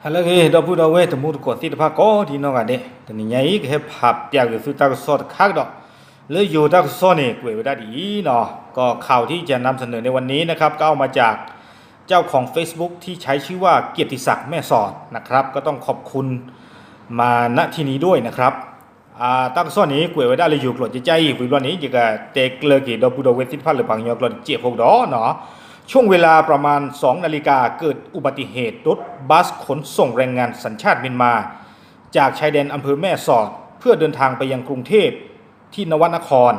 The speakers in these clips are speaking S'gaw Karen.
ဟါလၢအဂ့ၤ ဒီပုၢ်ဒီဝဲၢ်တံၤသကိးသ့ၣ်တဖၣ်ကိးဒ်နီၢ်ဂၤဒဲး, တနံၤညါအံၤ ကဟဲဖးပၠးကွံာ်သုတၢ်ကစီၣ်တခါကဒီး, လၢယိၤတၢ်ကစီၣ်န့ၣ် ကွဲးဝဲဒၣ်ဒ်အံၤနီၤ, ကီၢ် ข่าวที่จะนำเสนอในวันนี้นะครับ ก็เอามาจากเจ้าของ Facebook ที่ใช้ชื่อว่า เกียรติศักดิ์ แม่สอดนะครับ ก็ต้องขอบคุณมา ณ ที่นี้ด้วยนะครับ တၢ်ကစီၣ်န့ၣ် ကွဲးဝဲဒၣ်လၢယိၤကျိာ်ကကါအံၤ ဝံၤဘျီန့ၣ် ယကတဲကျၢၤက့ၤ ဒီပုၢ်ဒီဝဲၢ်သ့ၣ်တဖၣ်လၢပှၤကညီကျိာ်တစဲးဖိကဒီးနီၤ, ช่วงเวลาประมาณสองนาฬิกา เกิดอุบัติเหตุรถบัสขนส่งแรงงานสัญชาติเมียนมาจากชายแดนอำเภอแม่สอดเพื่อเดินทางไปยังกรุงเทพที่นวนคร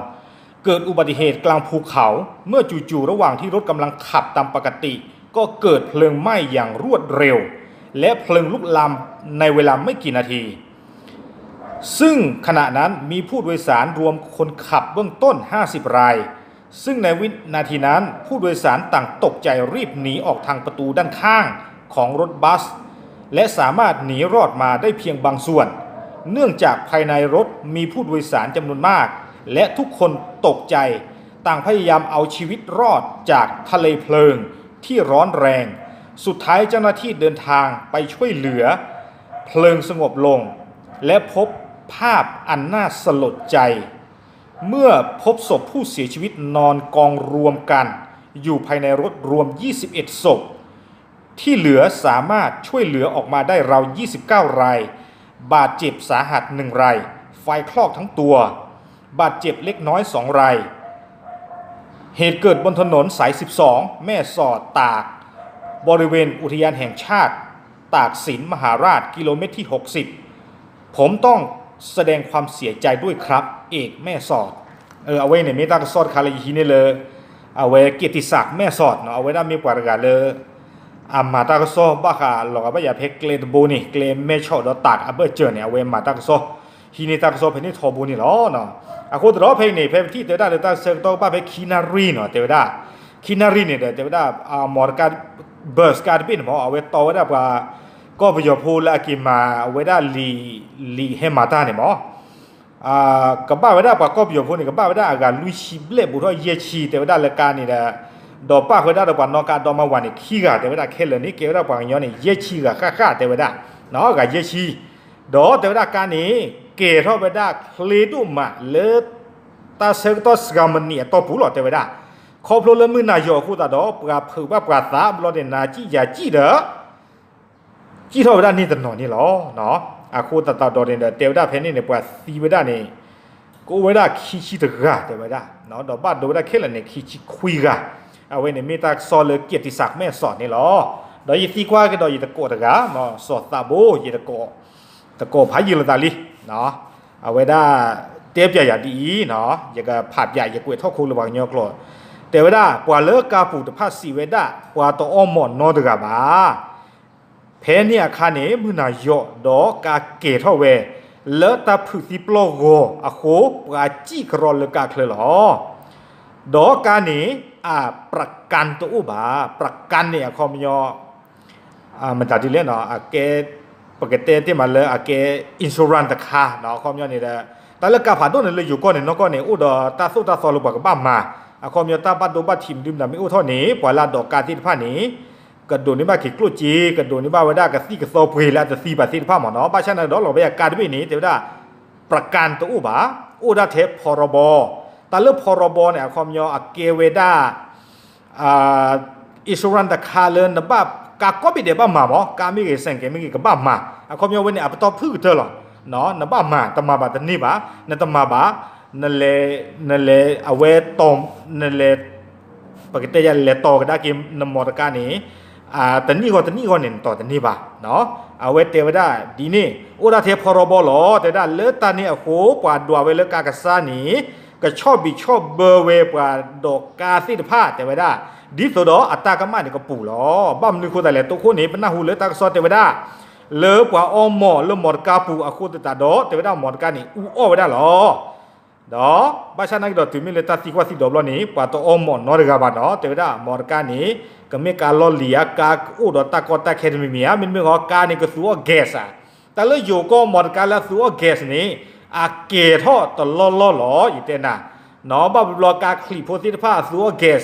เกิดอุบัติเหตุกลางภูเขา เมื่อจู่ๆระหว่างที่รถกำลังขับตามปกติ ก็เกิดเพลิงไหม้อย่างรวดเร็ว และเพลิงลุกลามในเวลาไม่กี่นาที ซึ่งขณะนั้นมีผู้โดยสารรวมคนขับเบื้องต้นห้าสิบราย ซึ่งในวินาทีนั้นผู้โดยสารต่างตกใจรีบหนีออกทางประตูด้านข้างของรถบัส และสามารถหนีรอดมาได้เพียงบางส่วน เนื่องจากภายในรถมีผู้โดยสารจำนวนมาก และทุกคนตกใจ ต่างพยายามเอาชีวิตรอดจากทะเลเพลิงที่ร้อนแรง สุดท้ายเจ้าหน้าที่เดินทางไปช่วยเหลือ เพลิงสงบลง และพบภาพอันน่าสลดใจ เมื่อพบศพผู้เสียชีวิตนอนกองรวมกันอยู่ภายในรถรวม ยี่สิบเอ็ดศพ ที่เหลือสามารถช่วยเหลือออกมาได้ราว ยี่สิบเก้า ราย บาดเจ็บสาหัส หนึ่ง ราย ไฟคลอกทั้งตัว บาดเจ็บเล็กน้อย สอง ราย เหตุเกิดบนถนนสาย สิบสอง แม่สอดตาก บริเวณอุทยานแห่งชาติตากสินมหาราช กิโลเมตรที่ หกสิบ ผมต้องแสดงความเสียใจด้วยครับ เอก แม่สอด အဝဲန့ၣ်မ့ၢ်တၢ်ကစီၣ်တခါလၢယဟံးန့ၢ်လၢ အဝဲ เกียรติศักดิ์ แม่สอด နီၤ, အဝဲဒၣ်မ့ၢ်ပှၤတဂၤလၢ အမၤတၢ်ကစီၣ်ဘၣ်ဃး လီၤဂာ်ဘၣ်ယၤဖဲကျဲတဘိန့ၣ် ကျဲမဲၢ်ဆီးဒီးတၢးအဘၢၣ်စၢၤန့ၣ် အဝဲမၤတၢ်ကစီၣ် ဟံးန့ၢ်တၢ်ကစီၣ်ဖဲန့ၣ်ထီဘိန့ၣ်လီၤ. အဃိသတးဒီးဖဲအံၤန့ၣ် ဖဲပထံၣ်တဲဝဲဒၣ်လၢတၢ်ဆၢကတီၢ်ကဘၣ်ဖဲခံနၣ်ရံၣ်နီၤ တဲဝဲဒၣ်, ခံနၣ်ရံၣ်န့ၣ်ဒီး တဲဝဲဒၣ် မီၢ်တကါ ဘၢၣ်စကါတဘ့ၣ်န့ၣ်မ့ၢ် အဝဲတီဝဲဒၣ်ပှၤ ကီၢ်ပယီၤဖိလၢအက့ၤမၤဝဲဒၣ်လံာ် လံာ်ဟဲမၤတၢ်န့ၣ်မ့ၢ် ကဘၣ်ဝဲဒၣ်ပှၤကီၢ်ပယီၤဖိန့ၣ် ကဘၣ်ဝဲဒၣ်အဂၤလွံၢ်ဆံဘျဲၣ် ဘူးထီၣ်ယဲၢ်ဆံ တဲဝဲဒၣ်လၢကါန့ၣ်ဒီး, ဒီးပာ်ဃုာ်ဝဲဒၣ်ဒီးပှၤနီၣ်ကါဒီမါဝၤန့ၣ် ခံဂၤ တဲဝဲဒၣ်ခဲလၢာ်န့ၣ် ကဲဝဲဒၣ်ပှၤကညီန့ၣ် ယဲၢ်ဆံဂၤဃၣ်ဃၣ် တဲဝဲဒၣ်, အဂၤယဲၢ်ဆံ, ဒီးတဲဝဲဒၣ်ကါန့ၣ် ကဲၤထီၣ်ဝဲဒၣ်ချ့ဒိၣ်မးလၢ တၢ်ဆၢကတီၢ်စှၤမံးနံးအတီၢ်ပူၤလီၤ တဲဝဲဒၣ်, ခီဖျိလၢမုၢ်နၤယီၤအဃိသတးဒီး ပှၤဖုးဘၣ်ပှၤသးဘျီန့ၣ် နၤစံၣ်ယၤစံၣ်ဒီး စံၣ်ထီၣ်ဝဲဒၣ်န့ၢ်တနီၤန့ၣ်လီၤ. အဃိသတးဒီးန့ၣ်ဒီး တဲဝဲဒၣ်ဖဲန့ၣ်န့ၣ် ပှၤသံဝဲဒၣ်န့ၣ် ကအိၣ်ဝဲဒၣ်ခံဆံတဂၤ တဲဝဲဒၣ်, ဒီးဘၣ်ဒိဝဲဒၣ်ခဲလၢာ်န့ၣ် ခံဆံခွံဂၤ, အဝဲန့ၣ်မ့ၢ်တၢ်ကစီၣ်လၢ เกียรติศักดิ์ แม่สอด န့ၣ်လီၤ. ဒီးယသံကွၢ်ကဒီးယတကိးတဂၤ စီၤသးဘိ ယတကိး, တကိးဖးယံာ်လိာ်သးလံ, အဝဲဒၣ် တဲပၠးယၤဒ်အံၤ, ယကဖးပၠး ယကွဲးထီၣ်ခိလၢပှၤကညီကျိာ်, တဲဝဲဒၣ် ပှၤလၢကါပူၤတဖၣ်စံးဝဲဒၣ် ပှၤတအီမိာ်နီတဂၤဘၣ် ဖဲန့ၣ်အခါန့ၣ် မုၢ်နၤယီၤဒီးကါကဲၤထီၣ်ဝဲ လၢတၢ်ဖုးသံပျီၢ်ဂီၤအဃိ ပှၤစံၣ်ကရီလၢကါချၢလီၤ. ဒီးကါန့ၣ် အ ประกัน တအိၣ်ဘၣ်, ประกัน န့ၣ် အခီပညီ မတၤဒ်လဲၣ်နီၤ, အကဲ ပကတဲတ့ၢ်မးလၢအကဲ insurance တခါနီၤ, အခီပညီန့ၣ်ဒီး တၢ်လၢကါဖးဒိၣ်န့ၣ်လၢယိၤကီၢ်န့ၣ် နီၢ်ကီၢ်န့ၣ် အိၣ်ဒီးတၢ်သိၣ်တၢ်သီလၢပှၤကဘၣ်မၤ, အခီပညီတၢ်ဘၣ်ဒိဘၣ်ထံးမနုၤမတၤမ့ၢ်အိၣ်ထီၣ်န့ၣ် ပှၤလၢအဒိးကါသ့ၣ်တဖၣ်န့ၣ် ကဒိးန့ၢ်ဘၣ်က့ၤကျိၣ်စ့, ကဒိးန့ၢ်ဘၣ်ဝဲဒၣ်ကသံၣ်ကသီပှ့ၤလၢအတသံဘၣ်သ့ၣ်တဖၣ်မ့ၢ်နီၤ, ဘၣ်ဆၣ်နာ်ကဒီးလီၤဝဲယၤကါတဘ့ၣ်န့ၣ် တဲဝဲဒၣ် ประกัน တအိၣ်ဘၣ်, အိၣ်ဒၣ်ထဲ พรบ, တၢ်လၢ พรบ န့ၣ် အခီပညီအကဲဝဲဒၣ် insurance တခါလၢနဘၣ်ကါကိးဘ့ၣ်ဒဲးဘၣ်မၤမ့ၢ်, ကါမ့ၢ်ဂ့ၤ ဆိုင်ကယ် မ့ၢ်ဂ့ၤ ကဘၣ်မၤ, အခီပညီဝဲန့ၣ် အပတီၢ်ဖုၣ်ကတၢၢ်လီၤ, နဘၣ်မၤ, တမၤဘၣ်တန့ၢ်ဘၣ်, နတမၤဘၣ်, နလဲၤ, နလဲၤအဝဲတီၤ, နလဲၤ, ပကတဲယၤလဲၤတီၤကဒါက့ၤနမိၢ်တကါန့ၣ် တနံၣ်ဂီၢ်တနံၣ်ဂီၢ်န့ၣ် နတီၤတန့ၢ်ဘၣ်, အဝဲတဲဝဲဒၣ်ဒ်န့ၣ် အိၣ်ဒၣ်ထဲ พรบ လီၤ, တဲဝဲဒၣ်လၢတၢ်န့ၣ်အဃိ ပှၤဒွးဝဲလၢကါကစၢ်န့ၣ် ကဆီၣ်ဘံးဆီၣ်ဘၢဝဲပှၤဒိးကါသ့ၣ်တဖၣ် တဲဝဲဒၣ်, ဒ်သိးဒီးအတၢ်ကမၣ်န့ၣ်ကပူၤလီၤ. ဘၣ်မနုၤအဃိသတးလဲၣ် တိခိၣ်န့ၣ် ပနၢ်ဟူလၢတၢ်ကစီၣ်တဲဝဲဒၣ် လၢပှၤအီမိာ်လၢမိၢ်တကါပူၤအဃိသတးဒီး တဲဝဲဒၣ်မိၢ်တကါန့ၣ် အူအီၣ်ဝဲဒၣ်လီၤ. ဒီးဘၣ်ဆၣ်နာ်က့ဒီးတုၤမ့ၢ်လၢတၢ်သံကွၢ်သံဒိးဘျီန့ၣ် ပှၤတအီမိာ်နီတဂၤဘၣ်နီၤ, တဲဝဲဒၣ်မိၢ်တကါန့ၣ် ကမ့ၢ်ကါလီၢ်လံၤဧါ, ကါကအိၣ်ဒီးတၢ်ကီတၢ်ခဲတမံၤမံၤဧါ, မ့တမ့ၢ်ဃီကါန့ၣ်ကသူအီၣ် gas ဧါ, တၢ်လၢယိၤကီၢ်မိၢ်တကါလၢအသူအီၣ် gas န့ၣ် အကဲၤထီၣ်တလီၢ်လီၢ်လီၤ ယတဲနၤ, နီၤ ဘၣ်ဘျီကါချံးဖိသ့ၣ်တဖၣ်အသူအီၣ် gas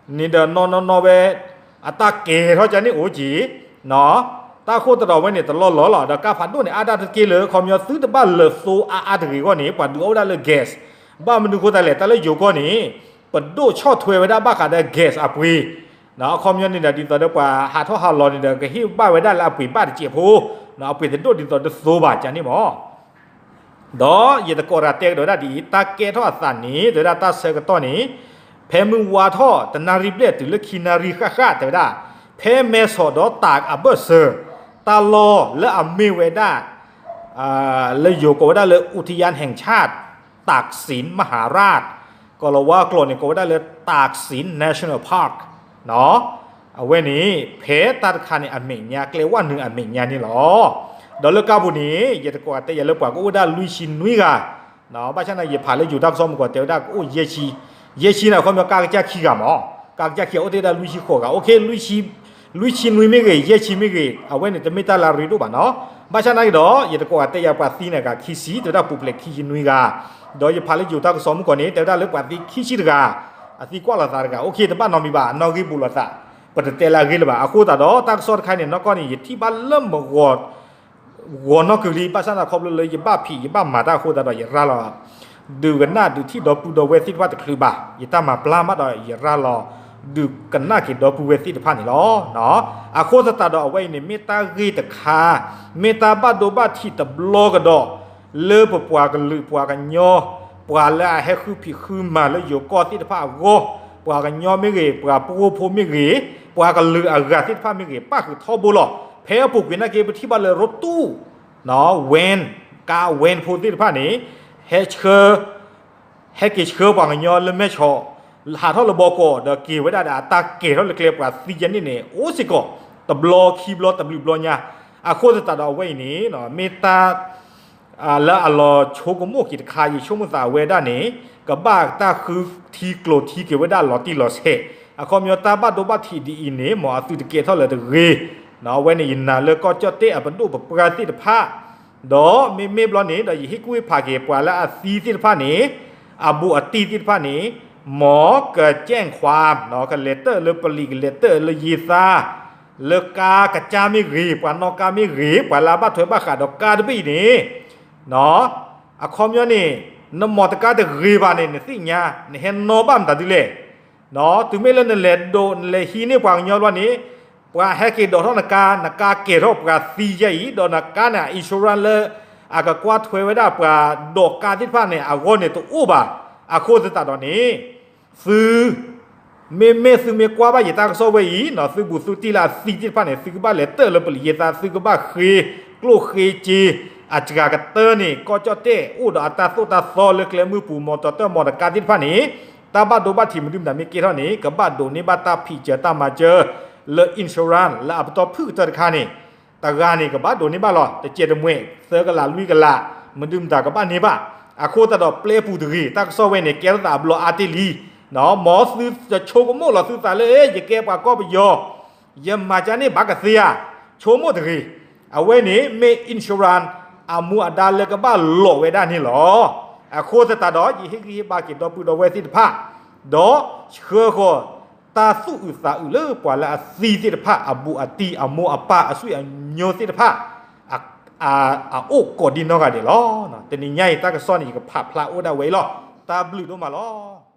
န့ၣ်ဒီးနီၢ်နီၢ်နီၢ်ဝဲ အတၢ်ကဲၤထီၣ်ကန့ၣ်အိၣ်က့ၤ, နီၤ တၢ်ဃိသတးဒီးအဝဲန့ၣ်တလီၢ်လီၢ်လီၤ. ဒီးကါဖးဒိၣ်န့ၣ် အါဒၣ်တက့ၢ်လၢ အခီပညီသုတဘၣ်လၢာ်သိအါအါတဂ့ၤအဂီၢ်န့ၣ် ပှၤဒုးအီၣ်ဝဲဒၣ်လၢ gas. ဘၣ်မနုၤဃိသတးလဲၣ်, တၢ်လၢယိၤကီၢ်န့ၣ် ပဒိၣ်ဆီၣ်ထွဲဝဲဒၣ်ဘၣ်ဃးဒီး gas အပှ့ၤ, အခီပညီန့ၣ်ဒီး ဒ်သိးဒီးပှၤဟးထီၣ်ဟးလီၤန့ၣ်ဒီး ကဟ့ၣ်ဘၣ်ဝဲဒၣ်လၢအပှ့ၤဘၣ်တစဲးဖိ, အပှ့ၤတဒိၣ်ဒ်သိးဒီးသိဘၣ်ကန့ၣ်မး ဒီးယတကိးတဂၤတဲကဒီးဝဲဒၣ်ဒ်အံၤ, တၢ်ကဲထီၣ်အသးန့ၣ် တဲဝဲဒၣ်တၢ်ဆၢကတီၢ်န့ၣ် ဖဲမုၢ်ဝါထီၣ်တနၣ်ရံၣ်ဘျဲၣ်တုၤလၢခံနၣ်ရံၣ်ဃၣ်ဃၣ် တဲဝဲဒၣ်, ဖဲမဲဆီးဒီးတၢးအဘၢၣ်စၢၤ တၢ်လီၢ်လၢအမ့ၢ်ဝဲဒၣ် လၢယိၤကိးဝဲဒၣ်လၢ อุทยานแห่งชาติตากสินมหาราช, ကီၤလၤဝါကျိာ်န့ၣ် ကိးဝဲဒၣ်လၢ Taksin National Park အဝဲန့ၣ် ဖဲတၢ်တခါန့ၣ်အမဲာ်ညါ ကျဲဝဲနုာ်အမဲာ်ညါန့ၣ်လီၤ. ဒီးလၢကါပူၤန့ၣ် ယတကိးဂၤတဲယၤလၢပှၤကအိၣ်ဝဲဒၣ်လွံၢ်ဆံနွံဂၤ, ဘၣ်ဆၣ်သနာ်က့ ယဖးလၢယိၤတၢ်ကစီၣ်မုၢ်ကီးတဲဝဲဒၣ်ကအိၣ်ယဲၢ်ဆံ, ယဲၢ်ဆံန့ၣ် အခီပညီကါကစၢ်ခံဂၤမး, ကါကစၢ်ခံဂၤအိၣ်တ့ၢ်ဝဲဒၣ်လွံၢ်ဆံဃိးဂၤ, အိၣ်ခ့ လွံၢ်ဆံနွံမ့ၢ်ဂ့ၤ, ယဲၢ်ဆံမ့ၢ်ဂ့ၤ, အဝဲန့ၣ်တမ့ၢ်တၢ်လၢအရ့ဒိၣ်ဘၣ်နီၤ. ဘၣ်ဆၣ်သနာ်က့ဒီး ယတကိးဂၤတဲယၤပှၤသံန့ၣ်ဂၤခံဆံ တဲဝဲဒၣ်ပူၤဖျဲးခံဆံနွံဂၤ, ဒီးယဖးလၢယိၤတၢ်ကစီၣ်မုၢ်ကီးန့ၣ် တဲဝဲဒၣ်လၢပှၤသံခံဆံတဂၤ, အသံကွၢ်လိာ်သးတဂၤ, အိၣ်ခ့ တဘၣ်နီတမံၤဘၣ်, နီၣ်ဂံၢ်ဘူးလိာ်သး, ပတတဲလၢအဂ့ၢ်လၢၤဘၣ်. အဃိသတးဒီး တၢ်ကစီၣ်တခါန့ၣ် နီၢ်ကီၢ်န့ၣ် ယထံၣ်ဘၣ်လၢမဂီၤ ဂီၤနီၢ်ကုၤလံ, ဘၣ်ဆၣ်သနာ်က့ ခီဖျိလၢယဘၣ်ဖံး ယဘၣ်မၤတၢ်အဃိသတးဒီး ယရၤလီၤ ဒုးကနၣ်ဒုးထံၣ်ဒီပုၢ်ဒီဝဲၢ်သ့ၣ်တဖၣ်တချုးဘၣ်, ယတၢ်မၤဘျါမးဒီး ယရၤလီၤ ဒုးကနၣ်က့ၤဒီပုၢ်ဝဲၢ်သ့ၣ်တဖၣ်န့ၣ်လီၤ. အဃိသတးဒီးအဝဲအံၤန့ၣ် မ့ၢ်တၢ်ဂ့ၢ်တခါ, မ့ၢ်တၢ်ဘၣ်ဒိဘၣ်ထံးတဘျီကဒီး လၢပပှၤကလုာ်ပှၤကညီ, ပှၤလၢအဟဲဃုဖံးဃုမၤလၢယိၤကီၢ်သ့ၣ်တဖၣ်အဂီၢ်, ပှၤကညီမ့ၢ်ဂ့ၤ, ပှၤပှိၢ်ဖိမ့ၢ်ဂ့ၤ, ပှၤကလုာ်အဂၤသ့ၣ်တဖၣ်မ့ၢ်ဂ့ၤ, ပၣ်ဃုာ်ထီဘိလီၤ. ဖဲအပူၤကွံာ်နာ်က့ ပထံၣ်ဘၣ်လၢရိတူၢ် ဝဲၢ်, ကါဝဲၢ်ဖိသ့ၣ်တဖၣ်န့ၣ် ဟဲဆှၢ ဟဲက့ၤဆှၢပှၤကညီလၢမဲၢ်ဆီး, ဟးထီၣ်လၢဘီကီး ဒီးက့ၤဝဲဒၣ်ဒီးအတၢ်ကဲၤထီၣ်လၢကျဲပှၤသံယဲန့ၣ်န့ၣ် အိၣ်စ့ၢ်ကီး တဘျီခံဘျီ တဘျုးဘျီညါ, အဃိသတးဒီးအဝဲအံၤန့ၣ် မ့ၢ်တၢ် လၢအလီၤဆိကမိၣ်က့ၤတခါ ယဆိကမိၣ်သးဝဲဒၣ်န့ၣ် ကဘၣ်တၢ်ဃုထံကျိၤထံက့ၤဝဲဒၣ်လီၤတံၢ်လီၤဆဲး, အခီပညီတၢ်ဘၣ်ဒိဘၣ်ထံးဒ်အံၤန့ၣ် မ်အသုတကဲထီၣ်လၢၤတဂ့ၤ, အဝဲန့ၣ်ယနာ်လၢကီၢ်ကၠီၣ်တဲၣ်အပဒိၣ်ပပှၢ်သ့ၣ်တဖၣ် ဒီးမ့မ့ၢ်ဘျီန့ၣ် ဒီးယဟ့ၣ်ကူၣ်ဟ့ၣ်ဖးက့ၤ ပှၤလၢအသံသ့ၣ်တဖၣ်န့ၣ် အဘူးအတံၢ်သ့ၣ်တဖၣ်န့ၣ် မ်ကကဲၣ်ခွါ ကလဲၤတၢၣ်လၢပလံး ကလဲၤတၢၣ်လၢယ့သါ လၢကါကစၢ်မ့ၢ်ဂ့ၤ, ပှၤနီၣ်ကါမ့ၢ်ဂ့ၤ, ပှၤလၢအဘၣ်ထွဲဘၣ်ဃးဒီးကါတဘ့ၣ်အံၤန့ၣ် အခီပညီန့ၣ် နမီၢ်တကါတဂ့ၤဘၣ်န့ၣ် နသ့ၣ်ညါ နဟဲနီၣ်ဘၣ်မတၤဒ်လဲၣ်, တုၤမ့ၢ်လၢနလဲၤဒိး နလဲၤဟံးန့ၢ်ပှၤကညီဘျီန့ၣ် ပှၤဟဲက့ၤဒိးထီၣ်နကါ, နကါကဲၤထီၣ်ပှၤသံယဲအံၤ, ဒီးနကါန့ၣ် insurance လၢ အကကွၢ်ထွဲဝဲဒၣ်ပှၤဒိးကါသ့ၣ်တဖၣ်န့ၣ် အဂီၢ်န့ၣ်တအိၣ်ဘၣ်. အဃိသတးဒီးန့ၣ် သု မ့မ့ၢ်သုမ့ၢ်ကွၢ်ဘၣ်ယတၢ်ကစီၣ်ဝဲအံၤ သုဘူးသုတံၢ်လၢအသံသ့ၣ်တဖၣ်န့ၣ် သုကဘၣ်လဲၤတၢၣ်လၢပလံးယ့သါ, သုကဘၣ်ဃ့ကျိၣ်ဃ့စ့, အစှၤကတၢၢ်န့ၣ် ကီၢ်ကၠီၣ်တဲၣ် အိၣ်ဒီးအတၢ်သိၣ်တၢ်သီလၢကျဲမုၢ်ပူၤ မီၢ်တီၤတၢၣ်မီၢ်တကါသ့ၣ်တဖၣ်န့ၣ် တၢ်ဘၣ်ဒိဘၣ်ထံးမနုၤမတၤမ့ၢ်ကဲထီၣ်န့ၣ် ကဘၣ်ဒိးန့ၢ်ဘၣ်တၢ်ဖံးစၢၤတၢ်မၤစၢၤ လၢ insurance လၢအပတီၢ်ဖုၣ်ကတၢၢ်တခါန့ၣ် တဂၤန့ၣ် ကဘၣ်ဒိးန့ၢ်ဘၣ်လီၤ. တစဲးတမှဲး သၢကလးလွံၢ်ကလး မနုၤမတၤကဘၣ်န့ၢ်ဘၣ်. အဃိသတးဒီးပျဲပူၤတဂ့ၤ, တၢ်ကစီၣ်ဝဲန့ၣ် ကဲထီၣ်သးအဘျီအါတ့ၢ်လံ. မ်သုတဆိကမိၣ်လီၤသုသးလၢ ယကဲပှၤကီၢ်ပယီၤ ယမၤကန့ၣ်ဘၣ်ကသ့ဧါ, ဆိကမိၣ်တဂ့ၤ. အဝဲန့ၣ်မ့ၢ် insurance အမူအဒါလၢကဘၣ်လိးဝဲဒၣ်န့ၣ်လီၤ. အဃိသတးဒီး ယဟ့ၣ်ဂံၢ်ဟ့ၣ်ဘါက့ၤဒီပုၢ်ဒီဝဲၢ်သ့ၣ်တဖၣ်, ဒီးဆှၢဃီၤ တၢ်သူၣ်အုးသးအုးလၢပှၤလၢအသံသ့ၣ်တဖၣ် အဘူးအတံၢ် အမိၢ်အပၢ် အဆွေအမျိုးသ့ၣ်တဖၣ် အအိၣ်ကိးဒံနီၢ်ဂၤဒဲးလီၤ. တနံၤညါအံၤ တၢ်ကစီၣ်န့ၣ် ယကဖးဖျါအိၣ်ဒၣ်ဝဲအံၤလီၤ. တၢ်ဘျုးဒိၣ်မးလီၤ.